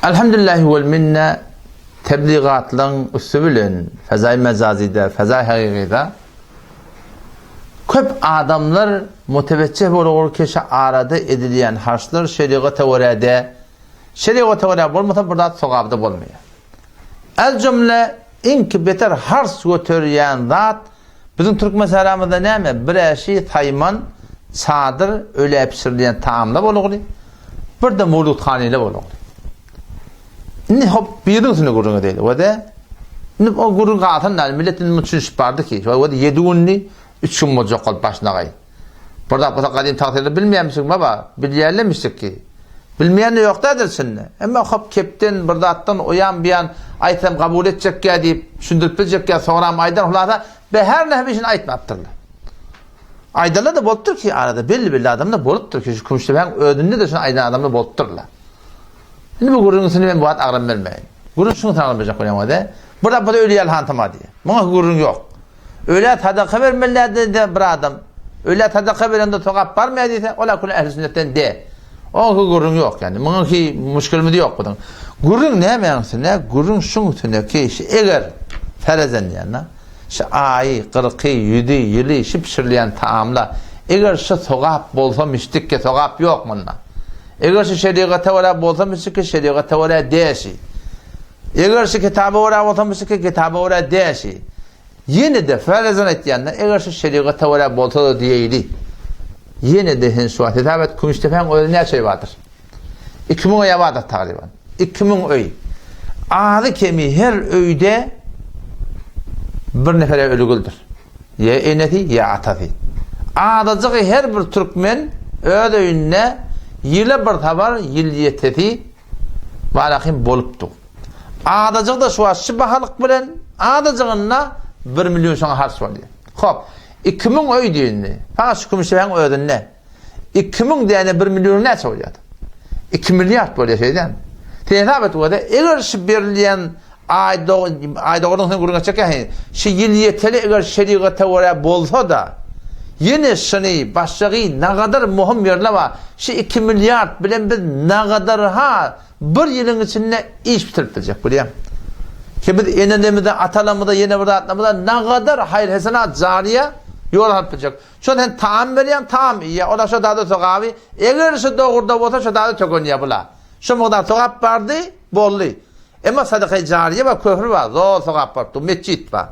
Elhamdülillahi wel minne tebligatlaryň üsti bilen fezaý mejazyda, fezaý hakykyda köp adamlar mutewejjih bolup keşe arada edilýän harçlar şerigata görä de, şerigata görä bolmasa bir zat sogabda bolmaýar. El jümle iňki beter hars göterýän zat biziň türkmen sähramyzda näme? Bir-ä şi saýman, çadyr, ölä pişirilýän tagamlar bolugly, bir-de mowludhanylar bolugly. Indi hop biriniň üstünde gürrüň edeýli. We-de indi o gürrüň galsyn da, millet indi muny düşünişip bardy ki, we-de ýedi gündi üç gün boljak bolup başynagaý. Bir zat bolsa gadym tagsyry bilmeýärmişik baba, bilýärlemişdik ki. Bilmeýän-de ýok däldir içinde. Emma hop kepden bir zatdan oýan buýan aýtsam kabul etjekkä diýip, düşündirip biljekkä soňram aýdan hulasa be her näme işini aýtmapdyrlar. Aýdanlar-da bolupdyr ki arada belli-belli adamlar bolupdyr ki şu Kümüşdepäň özünde-de şuny aýdan adamlar bolupdyrlar. Indi bu gürrüňiň üstüne men bu wagt agram bermäýin. Gürrüň şunuň üstüne agram berjek bolýan wada. Bir zat bolsa öli ýaly hantama diýýär. Muňa gürrüň ýok. Ölä sadaka bermeli diýse bir adam, ölä sadaka berende sogap barmaýar diýse, ol akul ähli sünnetden de. Oňa gürrüň ýok ýani. Muňa ki müşkilimiz ýok biziň. Gürrüň nämäň üstüne? Gürrüň şuň üstüne ki, şu eger ferezen diýende, şu aýy, gyrky, ýüzi, ýyly, şu pişirilýän taamla eger şu sogap bolsa mişdik ki sogap ýok munda. Eger şu şerigata görä bolsa mişdik ki şerigata görä däşi. Eger şu kitaba görä bolsa mişdik ki kitaba görä däşi. Ýene-de, farazan aýtýanda, eger şu şerigata görä bolsa-da diýeýli. Ýene-de sen şu wagt hesap et, Kümüşdepäň özi näçe öý bardyr? 2000 öý bardyr tagryban. 2000 öý. Azy-kemi her öýde bir nefere ölügildir. Ýa enesi, ýa atasy. Azajygy her bir türkmen öz öýünde ýyla bir sapar ýyl ýetesi barahym bolupdyr. Azajygy-da şu wagt şu bahalyk bilen azajygynda bir million şoňa harç bolýar. Hop, 2000 öý diýindi. Fakat şu Kümüşdepäň özünde. 2000 däne bir million näçe bolýar? 2 milliard bolýar şeýdämi? Sen hesap et bolsa, eger şu berilýän aý aý dogrudan sen gürrüň etjek ýa şu ýyl ýeteli eger şerigata görä bolsa-da, ýene şuny başgagy nagadar möhüm ýerler bar. Şu 2 milliard bilen biz nagadar ha Bir ýylyň içinde iş bitirip biljek bolýaň. Ki biz enelerimize, atalarymyza, ýene bir zatlarymyza nagadar haýyr-hesenat jariýa ýol alyp biljek. Şo sen taam berýäň, taam iýýär. Ola şo zada sogaby, eger şu dogruda bolsa şo zada tökenýär bula. Şo mugdar sogap bardy, boldy. Emma sadakaýy jariýe bar, köfri bar, zor sogap baryp dur, metjit bar.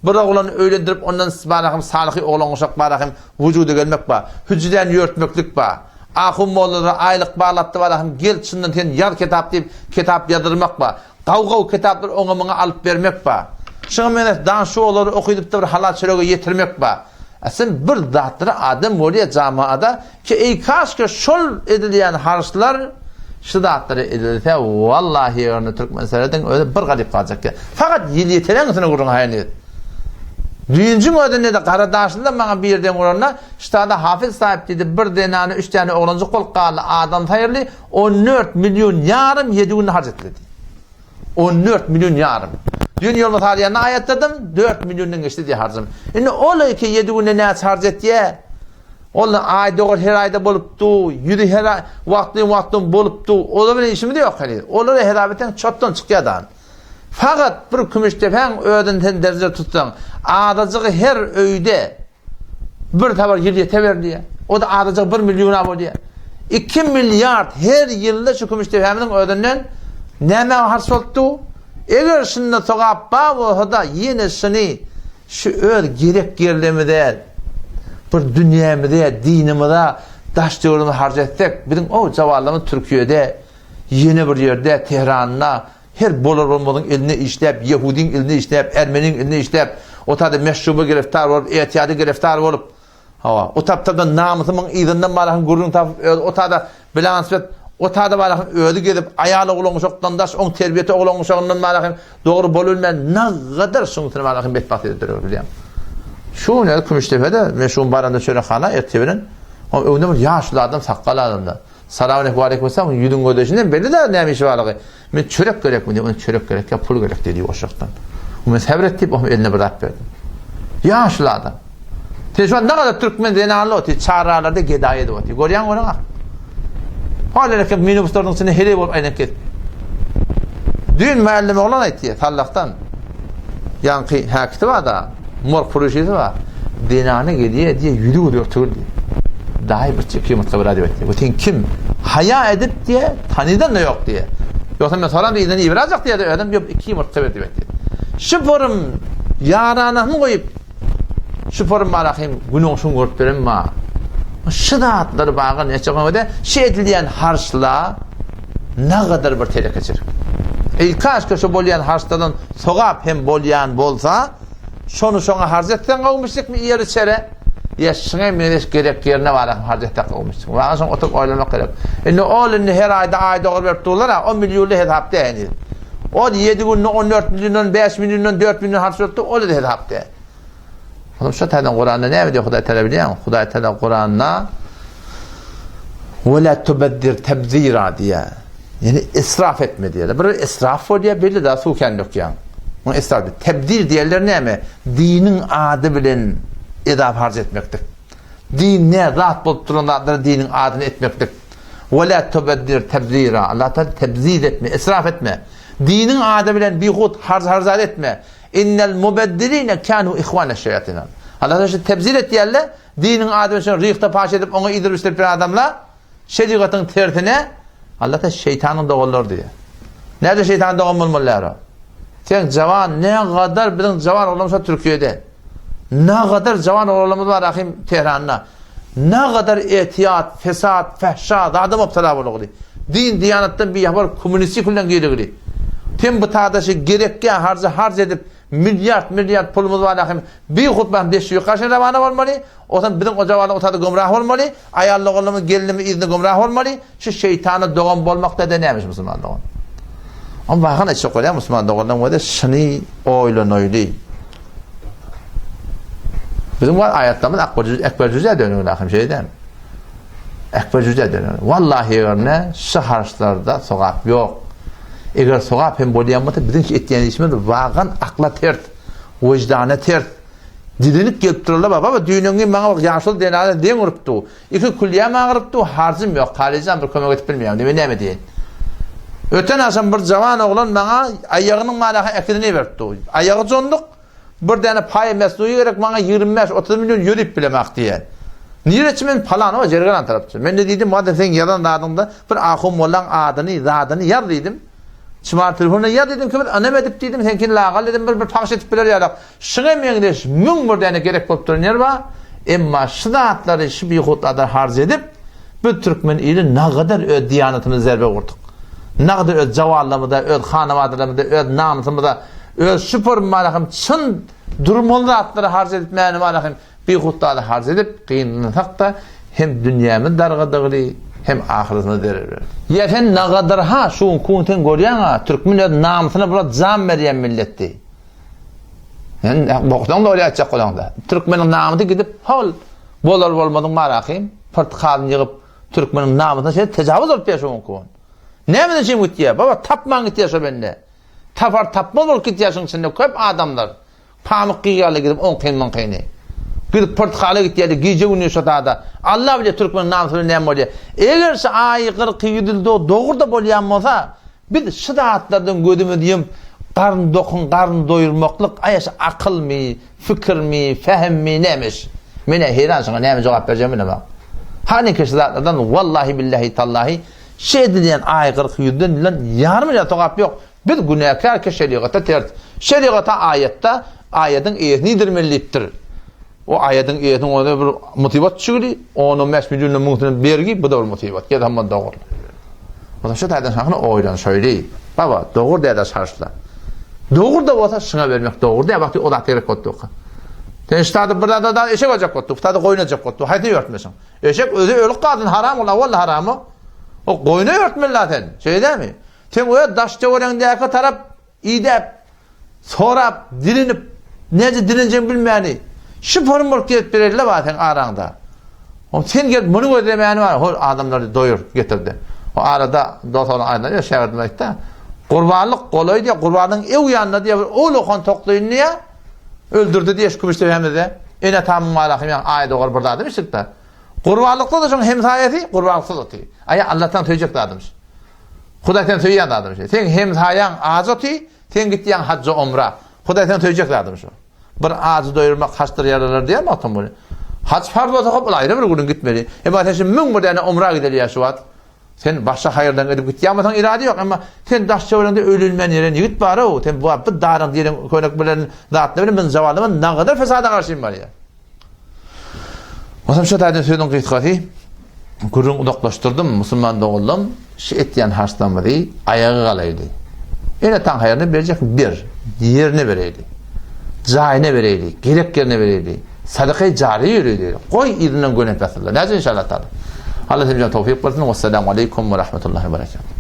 Bir oglany öýlendirip ondan barahym salyhy oglan guşak barahym wujuda gelmek bar. Hüjräni ýörtmeklik bar. Ahun mollalara aýlyk baglapdy barahym gel çyndan sen ýaz kitap diýip kitap ýazdyrmak bar. Gaw-gaw kitaplary oňa-muňa alyp bermek bar. Şuňa meňzeş dan şu olary okydypda bir halal çörege ýetirmek bar. Aslynda bir zatlara adam bolýar jamaada ki eý kaşka şol edilýän harçlar şu zatlara edilse wallahi ýöne türkmen serediň özi bir galyp galjak ýa. Fakat ýyl ýeteleň üstüne gürrüň haýyny. Düýnjüň özünde-de Garadaşlyda maňa birden guranda ştada Hafyz saýyp diýdi bir zenana üç däne oglanjyk bolup galdy adam saýyrly 14 million ýarym ýedi günde harç etdi diýdi. 14 million ýarym. Düýn ýolma salýanda aýatladym, 4 milliondan geçdi diýdi harjym. Indi ol iki ýedi günde näçe harç etýä? Ol aý dogar her aýda bolupdy, ýüzi her aý wagtly-wagtly bolupdy. Olar bilen işimiz ýok heniz. Olara hesap etseň çotdan çykýar dan. Fakat bir Kümüşdepäň özüni sen derje tutsaň, azajygy her öýde bir sapar ýyl ýete berilýär. O-da azajygy bir milliona bolýar. 2 milliard her ýylda şu Kümüşdepämiziň özünden nämä harç bolupdy? Eger şunda sogap bar bolsa-da, ýene şuny şu öz gerek ýerlerimize, bir dünýämize, dinimize, daş-töweregimize harç etsek, biziň o zavallarymyz Türkiýede, ýene bir ýerde, Tehranda, Her bolar-bolmazyň elinde işläp, ýehudyň elinde işläp, ermeniň elinde işläp, o taýda meşruba giriftar bolup, etyada giriftar bolup, hawa, o tapda-da namysymyň yzyndan barahyn gürrüň tapyp, özi o taýda bilansbet, o taýda barahyn özi gezip, aýal oglan-uşakdan daş, oň terbiýesi oglan-uşagyndan barahyn dogry bolubilmän, nagadar şuň üstüne barahyn betbagt edip durar bilýäň. Şu gün özi Kümüşdepede, men şu gün baranda çörekhana ertir bilen, oň öňünde bir ýaşuly adam, sakgal adamda. Salam aleýkum, waleýkum essalam, ýüzüň gözleşinden belli-dä näme işi barlygy. Men çörek gerekmi diýip, ony çörek gerek ýa pul gerek diýdi ýuwaşjakdan. Men säbir et diýip, onuň eline bir zat berdim. Ýaşuly adam. Sen şu an nagada türkmen zenanly otyr, çarralarda gedaý edip otyr. Görýäň göreňak. Hal erkek minibuslaryň içinde heleý bolup aýlanyp gezip. Düýn mälim oglan aýtdy, Sallahdan. Ýaňky häkisi bar-da, morg puruşysy bar. Zenany gelýär diýe, ýüzi gözi örtügil diýe. Daýy bir çek ýumurtga ber diýip aýtdy. Bu sen kim? Haýa edip diýe, tanydan-da ýok diýe. Ýogsa men soram diýden iberajak diýe, özem ýok iki ýumurtga ber diýip aýtdy. Şu forum ýaranasyny goýup Şu forum barahym günüň şuň görüp beren ma. Şu zatlar baga neçe goýda şu edilýän harçla nagadar bir telekeçilik. Eý kaşka şu bolýan harçlardan sogap hem bolýan bolsa, şony şoňa harç etseň gowmuşlykmy iýer içere? Ýa şuňa meňzeş gerek ýerine barahym harç etsek gowmuşlyk. Baga şoň oturyp oýlanmak gerek. Indi ol indi her aýda aý dogry berip durlar-a, o millionly hesap däl heniz. Ol ýedi günde 14 milliondan, 5 milliondan, 4 million harç beripdi, ol da hesap däl. Onuň şu taýdan Kuranda näme diýýär Hudaý Teala bilýäňmi? Hudaý Teala Kuranda Ve la tubeddir tebzira diýýär. Ýani israf etme diýýär. Bir israf bolýar, belli da suw kän dökýäň. Muny israf diýýär. Tebzir diýenler näme? Diniň ady bilen edap harç etmeklik. Din ne zat bolup duran zatlary diniň adyny etmeklik. Ve la tubeddir tebzira. Allah Teala tebzir etme, israf etme. Diniň ady bilen bihut harç harzat etme. Innel mubeddirine kanu ihwane şeýatin. Allah şu tebzir etýärler, diniň ady bilen rihde paş edip oňa idirip içdirip bir adamlar şerigatyň tersine Allah da şeytanyň doganlary diýýär. Näde şeytan dogan bolmalylar o? Sen jawan ne gadar biziň jawan oglanymyz şo Türkiýede. Ne gadar jawan oglanymyz bar ahim Tehranda. Ne gadar etiyat, fesat, fehşa, zada mubtala bolugly. Din, diyanatdan bihabar kommunistik bilen girigli. Tem bu tadaşy gerekýän harjy harç edip, milliard, milliard pulumyz bar ahim, bir hutban deşi ýokarşy rawana bolmaly, otam biziň o jawanlar otada gümrah bolmaly, aýal oglanymyz gelinimiz yzyna gümrah bolmaly, şu şeýtana dogan bolmak da nämiş musulman dogan. Oň bakan etjek bolýar musulman doganlaryň özi şuny oýlanaýly. Biziň bar aýatlarymyz akbar jüz, ekber jüzä dönügin ahim şeýdem. Ekber jüzä dönügin. Wallahi ýerine şu harçlarda sogap ýok. Eger sogap hem bolýan bolsa biziň şu etýän işimiz wagan akla ters, wyždana ters. Dilenip gelip durarlar baba düýnüňi maňa bak ýaşuly zenana deň urupdy. Iki külýäm agyryp dur, harjym ýok, Halyjan bir kömek edip bilmeýäň, diýip, men näme diýeýin? Öten agşam bir jawan oglan maňa aýagynyň manaha ekizini berip dur. Aýagy jonduk, bir däne paýa mesnuýy gerek maňa 25-30 million ýörüp bilemak diýen. Nireçi men palan, o Jergeran tarapçy. Men de diýdim, madem seň ýazan zadyňda bir ahun mollaň adyny, zadyny ýaz diýdim. Çymar telefonyna ýaz diýdim, ki bir ynam edip diýdim, seňkini lagal diýdim, bir bir pagyş edip biler ýalak. Şuňa meňzeş 1001 däne gerek bolup duran ýer bar. Emma şu zatlary şu bihutlardan harç edip, biz türkmen ili nagadar öz diýanatymyza zerbe vurduk. Nagadar öz jawanlarymyza, öz hanabadalarymyza, öz namysymyza, öz şu formalahym çyn durmaly zatlary harç edip mäni malahym bihutlarda harç edip gynansak da hem dünýämiz dargadygyly, hem ahyretimize zerer berdi. Ýa sen nagadar ha şu gün sen görýäň ha türkmen öz namysyna bular jan berýän milletdi. Sen bokdan dogry aýtjak bolaňda. Türkmeniň namysy gidip, hol bolar bolmadyň marahym, pyrtkalyny ýygyp, türkmeniň namysyna şeýle tejawuz bolup ýa şu günki gün. Nämeden şeýle gitýär? Baba tapman gitýär şo bende. Tapar tapmaz bolup gitýär şuň içinde köp adamlar. Pamyk gyýarly gidip oňkyn muňkyny. Gidip pyrtkala gitýär, gije gündüz şo tada. Allah bilýär türkmeniň namysy bilen näme bolýar. Eger şu aýy 40 ýyl dogry-da bolýan bolsa, Biz şu zatlardan gözümizi ýumup, garyn dokuň garyn doýurmaklyk aýa şu akylmy, fikirmi, fehimmi nämiş? Men-ä heýran şuňa näme jogap berjegimi bilemok. Hanyki şu zatlardan wallahi billahi tallahi şu edilýän aý 40 ýüzden bilen ýarym ýa sogap ýok. Biz günäkär ki şerigata ters. Şerigata aýatda aýadyň eýesini iýdirmeli diýipdir. O aýadyň eýesiniň özüne bir musybat düşügili, on-on bäş milliondan müňsüne bergi, bu-da bir musybat. Gel hamma dogry. O zaman şu taýdan şahyna oýlan şöýli. Baba, dogry däde şarşla. Dogry da bolsa şuňa bermek dogry dä, wagty o zat gerek boldy. Sen şu taýda bir zat da eşek alacak boldy, bu taýda goýun alacak boldy. Haýsy ýörtmesin? Eşek özi ölüp galsyn, haram ol, awal haram o. O goýuna ýörtmeli la sen. Şeýle mi? Sen öz daş töweregiňdäki tarap Idäp, sorap, dilinip, näce dilinjegini bilmäni, şu forum bolup gelip bererler bar seň araňda. O sen gelip muny gözlemäni bar, hol adamlary doýur getirdi. O arada dost oglan aýdan, ýa şägirdim aýtdy, Gurbanlyk golaý diýe, gurbanlygyň ew ýanynda diýe bir ullakan toklyny diýe, öldürdi diýe şu kümüşdepemizde. Ene tamyň malahym ýa aý dogar bir zadym işlikde. Gurbanlykda da şoň hemsaýasy, gurbanlyksyz oty. Aýa Allahdan söýjek zadymyş. Hudaý seni söýýän zadyň şu. Seň hemsaýaň aç oty, sen gitýäň hajja omra. Hudaý seni söýjek zadyň şu. Bir ajy doýurmak haçdyr ýaralar diýýär Magtymguly. Haç farz bolsa hop ol aýry bir günüň gitmeli. Emma sen şu 1001 däne omra gidelýär şu wagt. Sen başga haýyrdan edip gitýän bolsaň irade ýok. Emma sen daş çöwreňde öýlenmän ýören ýigit bar-ow. Sen bu bir daryň diýen könek bilen zatlar bilen men zawalyma nagadar fesada garşym barýar. Onsoň şu taýdan sözüň gysgasy, gürrüň uzaklaşdyrdym, musulman doganlarym, şu etýän harçlarymyzy aýaga galaýly. Ene taň haýryny berjek ber, ýerine bereýli. Jaýyna bereýli, gerek ýerine bereýli. Sadakaýy jariýe ýöreýli. Goý yzyndan gönep ýatsynlar. Näce inşallah taala. Allah hemmämize towfyk bersin. Wessalamu aleýkum we rahmetullahi we berekatuh.